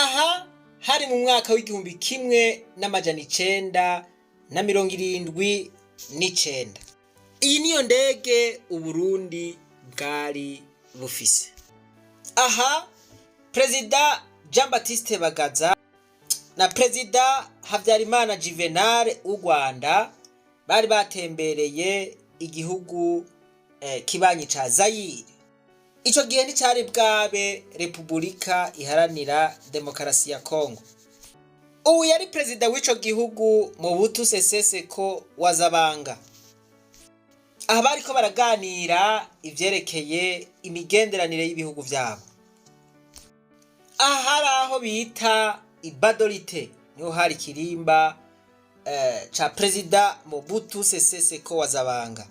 Aha hari mu mwaka w'1979. Iyi niyo ndege Uburundi bwari bufise. Aha Perezida Jean Baptiste Bagaza na Perezida Habyarimana Juvenal w'u Rwanda bari batembereye igihugu kibanyi ca Zayire. Ico gihe nticari bwabe Repubulika Iharanira Demokarasi ya Kongo. Ubu yari perezida w'ico gihugu, Mobutu Sese Seko wa Zabanga. Aha bariko baraganira ivyerekeye imigenderanire y'ibihugu vyabo. Aha hari aho bita Ibadolite, niho hari ikirimba ca Perezida Mobutu Sese Seko wa Zabanga.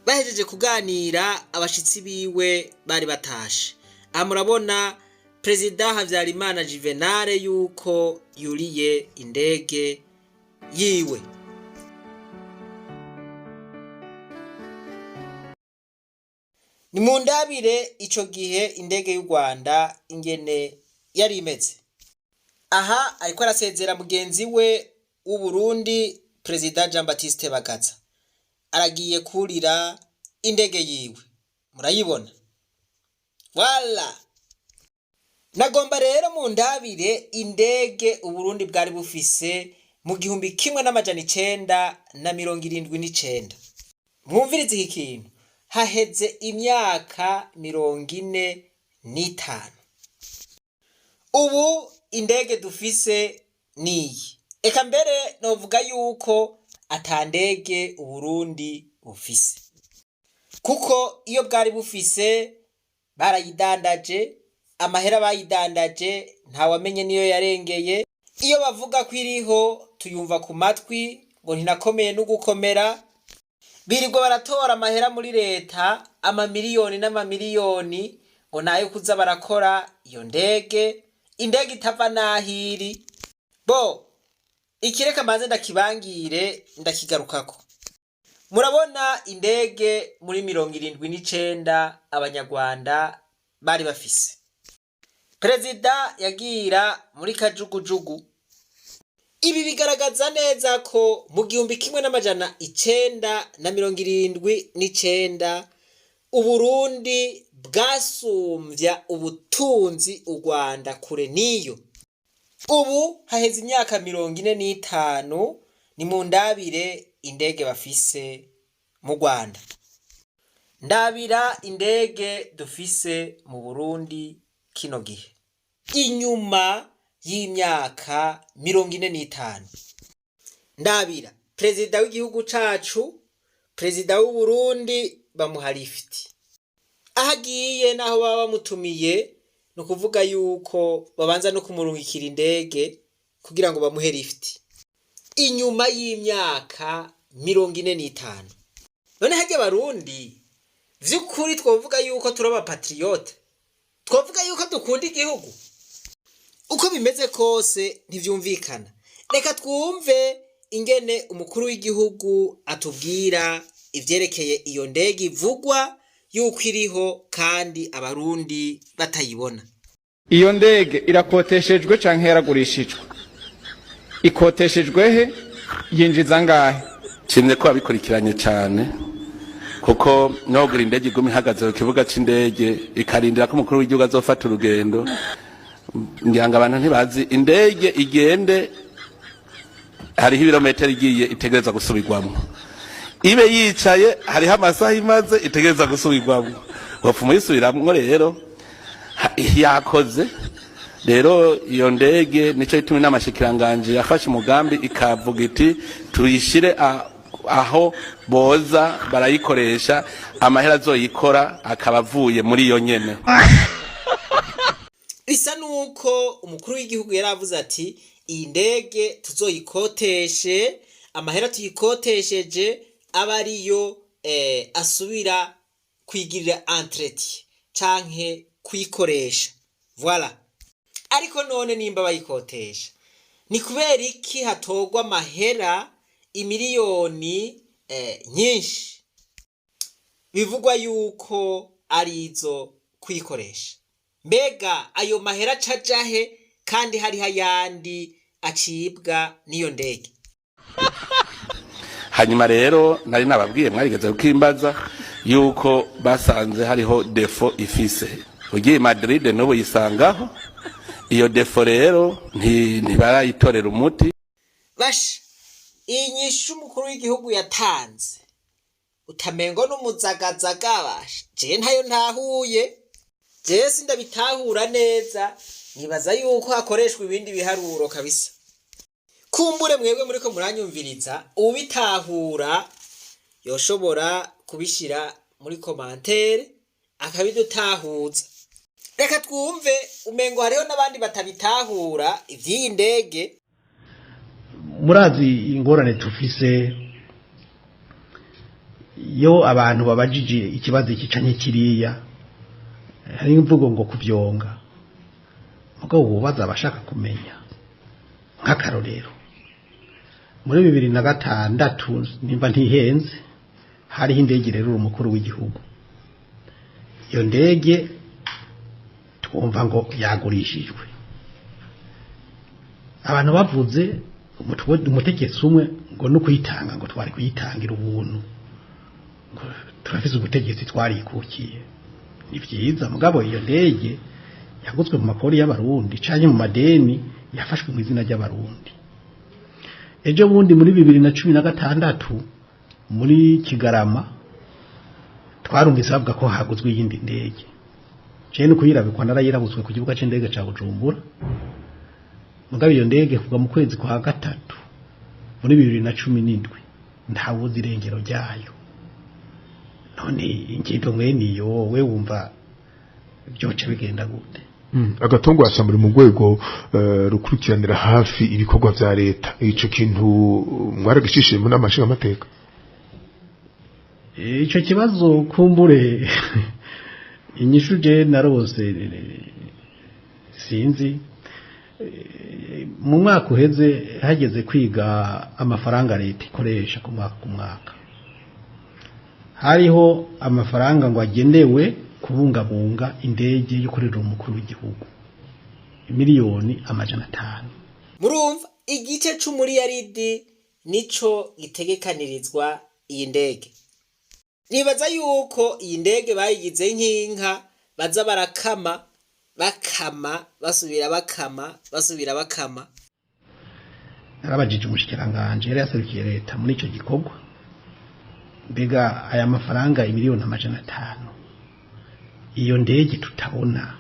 Bahejeje kuganira, abashitsi biwe bari batashe. Aha murabona Perezida Habyarimana Juvenal yuko yuriye indege yiwe. Ni mu ndabire ico gihe indege y'u Rwanda ingene yari imeze. Aha ariko arasezera mugenzi we w'Uburundi, Perezida Jean Baptiste Bagaza. Aragiye kurira indege yiwe, murayibona. Wala nagomba rero mu ndabire indege Uburundi bwari bufise mu 1979. Mwumvirize iki kintu, haheze imyaka 45. Ubu indege dufise niyi. Eka mbere novuga yuko ata ndege Uburundi bufise, kuko iyo bwari bufise barayidandaje. Amahera bayidandaje ntawamenye niyo yarengeye. Iyo bavuga ko iriho tuyumva ku matwi ngo ntinakomeye no gukomera. Birirwa baratora amahera muri leta, amamiliyoni n'amamiliyoni, ngo nayo kuza barakora iyo ndege, indege itava n'ahiri bo. Ikireka mbanze ndakibangire, ndakigarukako. Murabona indege muri 79 Abanyarwanda bari bafise. Perezida yagira muri kajugujugu. Ibi bigaragaza neza ko mu 1979 Uburundi bwasumbya ubutunzi u Rwanda kure n'iyo. Ubu haheze imyaka 45. Ni mu ndabire indege bafise mu Rwanda, ndabira indege dufise mu Burundi kino gihe inyuma y'imyaka 45. Ndabira perezida w'igihugu cacu, perezida w'Uburundi, bamuha lifuti aho agiye n'aho baba bamutumiye. Ni ukuvuga yuko babanza no kumurungikira indege kugira ngo bamuhe lifuti inyuma y'imyaka 45. None harya Abarundi vy'ukuri twovuga yuko turi aba patriotes? Twovuga yuko dukunda igihugu? Uko bimeze kose ntivyumvikana. Reka twumve ingene umukuru w'igihugu atubwira ivyerekeye iyo ndege ivugwa yuko iriho kandi Abarundi batayibona. Iyo ndege irakoteshejwe canke yaragurishijwe? Ikoteshejwe he? Yinjiza angahe? Nshimye ko wabikurikiranye cyane, kuko nogura indege iguma ihagaze ku kibuga c'indege ikarindira ko umukuru w'igihugu azofata urugendo, ngira ngo abantu ntibazi. Indege igende, hariho ibirometero igiye itegereza gusubirwamwo. Ibe yicaye, hariho amasaha imaze itegereza gusubirwamwo. Wapfuma uyisubiramwo rero yakoze. Rero iyo ndege nico ituma inama shikiranganje yafashe umugambi ikavuga iti tuyishire aho boza barayikoresha, amahera azoyikora akaba avuye muri iyo nyene. Bisa nuko umukuru w'igihugu yaravuze ati iyi ndege tuzoyikoteshe, amahera tuyikotesheje aba ariyo asubira kwigirira entretien canke kuyikoresha. Voilà. Ariko none nimba bayikotesha, ni kubera iki hatorwa amahera imiliyoni nyinshi bivugwa yuko ari izo kuyikoresha? Mbega ayo mahera acajahe? Kandi hariho ayandi acibwa n'iyo ndege. Hanyuma rero nari nababwiye, mwarigeze kukimbaza, yuko basanze hariho défaut ifise. Ugiye i Madrid n'ubu yisangaho iyo défaut. Rero ntibarayitorera umuti. Basha, iyi nyishu umukuru w'igihugu yatanze utamengo n'umuzagazaga. Basha, jewe ntayo ntahuye, jewe sindabitahura neza. Nibaza yuko hakoreshwa ibindi biharuro kabisa. Kumbure mwebwe muriko muranyumviriza, ubitahura yoshobora kubishira muri commentaire akabidutahuza. Reka twumve, umengo hariho n'abandi batabitahura ivy'iyi ndege. Murazi ingorane tufise iyo abantu babajije ikibazo iki canke kiriya. Hari imvugo ngo kuvyonga, mugabo wubaza abashaka kumenya. Nk'akarorero, muri 2006, nimba ntihenze, hariho indege rero umukuru w'igihugu. Iyo ndege twumva ngo yagurishijwe. Abantu bavuze, umutegetsi umwe ngo no kuyitanga, ngo twari kuyitangira ubuntu, ngo turafise ubutegetsi, twarikukiye. Ni vyiza, mugabo iyo ndege yaguzwe mu makori y'Abarundi canke mu madeni yafashwe mu izina ry'Abarundi. Ejo bundi muri 2016, muri Kigarama, twarumvise bavuga ko haguzwe iyindi ndege. Je no kuyirabikwa narayirabutswe ku kibuga c'indege ca Bujumbura. Mugabo iyo ndege kuva mu kwezi kwa gatatu muri 2017 ntawuzi irengero ryayo. None ingendo mwene iyo, we wumva byoca bigenda gute? Agatongo muri mu rwego rukurikiranira hafi ibikorwa vya leta. Ico kintu mwaragishishije mu nama nshingamateka? Ico kibazo, kumbure inyishu je narose sinzi. Mu mwaka uheze hageze kwiga amafaranga leta ikoresha ku mwaka ku mwaka, hariho amafaranga ngo agenewe kubungabunga indege yo kurera umukuru w'igihugu, 500 miliyoni. Murumva, igice c'umuriyaridi nico gitegekanirizwa iyi ndege. Nibaza yuko iyi ndege bayigize nk'inka baza barakama, bakama, basubira bakama, basubira bakama. Narabajije umushikiranganje yari yaserukiye leta muri ico gikorwa: mbega aya mafaranga 500 miliyoni, iyo ndege tutabona,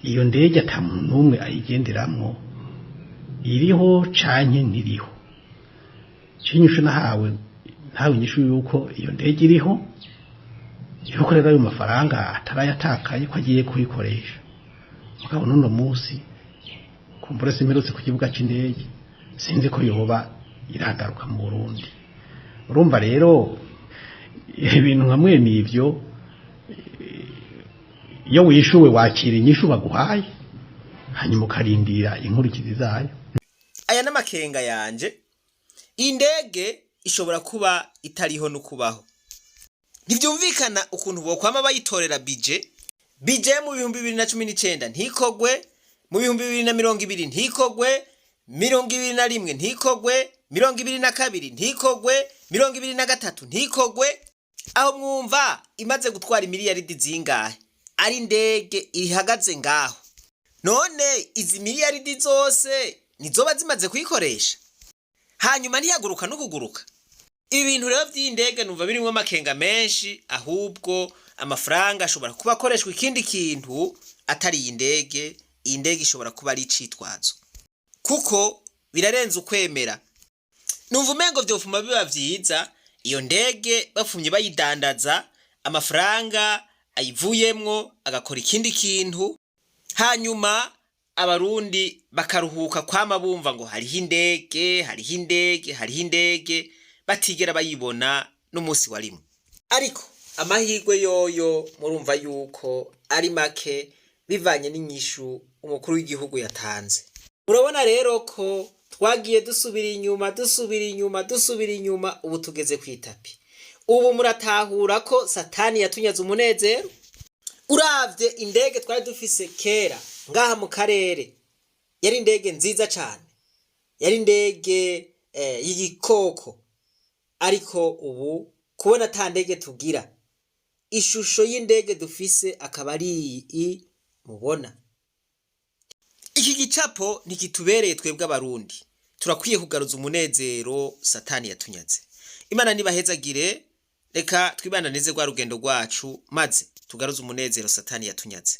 iyo ndege ata muntu n'umwe ayigenderamwo, iriho canke ntiriho? Inyishu nahawe, ntawe inyishu yuko iyo ndege iriho, yuko rero ayo mafaranga atarayatakaye, ko agiye kuyikoresha. Mugabo n'uno munsi kumbura simperutse ku kibuga c'indege, sinzi ko yoba iragaruka mu Burundi. Urumva rero, ibintu nka mwene ivyo, iyo wishuwe wakira inyishu baguhaye, hanyuma ukarindira inkurikizi zayo. Aya n'amakenga yanje. Iyi ndege ishobora kuba itariho no kubaho. Ntivyumvikana ukuntu bokwama bayitorera budget mu 2019 ntikogwe, mu 2020 ntikogwe, 21 ntikogwe, 22 ntikogwe, 23 ntikogwe. Aho mwumva imaze gutwara imiliyaridi zingahe ari indege ihagaze ngaho? None izi miliyaridi zose nizoba zimaze kuyikoresha, hanyuma ntiyaguruka no kuguruka? Ibintu rero vy'indege numva birimwo amakenga menshi. Ahubwo amafaranga ashobora kuba akoreshwa ikindi kintu atari iyi ndege. Iyi ndege ishobora kuba ari icitwazo, kuko birarenze ukwemera. Numva umengo vyofuma biba vyiza iyo ndege bapfumye bayidandaza, amafaranga ayivuyemwo agakora ikindi kintu, hanyuma Abarundi bakaruhuka kwama bumva ngo hariho indege, hariho indege, hariho indege, batigera bayibona n'umunsi wa rimwe. Ariko amahirwe yoyo murumva yuko ari make bivanye n'inyishu umukuru w'igihugu yatanze. Murabona rero ko twagiye dusubira inyuma, dusubira inyuma, dusubira inyuma, ubu tugeze ku itapi. Ubu muratahura ko Satani yatunyaze umunezero. Uravye indege twari dufise kera ngaha mu karere. Yari indege nziza cane, yari indege y'igikoko, ariko ubu kubona ata ndege tugira, ishusho y'indege dufise akaba ari iyi mubona. Iki gicapo ntikitubereye twebwe Abarundi. Turakwiye kugaruza umunezero Satani yatunyaze. Imana nibahezagire, reka twibananize rwa rugendo rwacu maze tugaruze umunezero Satani yatunyaze.